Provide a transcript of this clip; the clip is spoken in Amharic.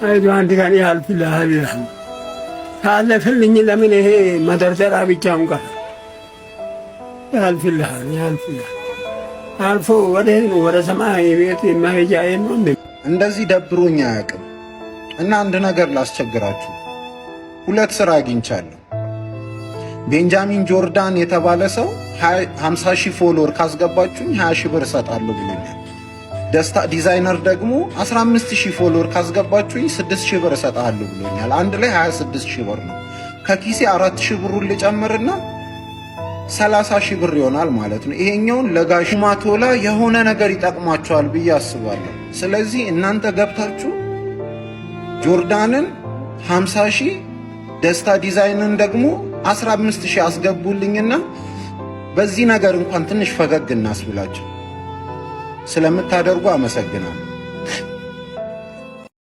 አይዞህ አንድ ቀን ያልፍልሃል ይላል። ካለፍልኝ ለምን ይሄ መደርደራ ብቻውን ቀረ? ያልፍልሃል፣ ያልፍልሃል። አልፎ ወደ ነው ወደ ሰማይ ቤት የማሄጃ ነው እንዴ? እንደዚህ ደብሮኝ አያውቅም። እና አንድ ነገር ላስቸግራችሁ፣ ሁለት ስራ አግኝቻለሁ። ቤንጃሚን ጆርዳን የተባለ ሰው 50 ሺህ follower ካስገባችሁኝ 20 ሺህ ብር እሰጣለሁ ብሎኛል። ደስታ ዲዛይነር ደግሞ 15 ሺህ follower ካስገባችሁኝ 6 ሺህ ብር እሰጥሃለሁ ብሎኛል። አንድ ላይ 26 ሺህ ብር ነው። ከኪሴ 4 ሺህ ብሩን ልጨምርና 30 ሺህ ብር ይሆናል ማለት ነው። ይሄኛውን ለጋሽ ማቶላ የሆነ ነገር ይጠቅማቸዋል ብዬ አስባለሁ። ስለዚህ እናንተ ገብታችሁ ጆርዳንን 50 ሺህ፣ ደስታ ዲዛይንን ደግሞ 15 ሺህ አስገቡልኝና በዚህ ነገር እንኳን ትንሽ ፈገግ እናስብላቸው። ስለምታደርጉ አመሰግናለሁ።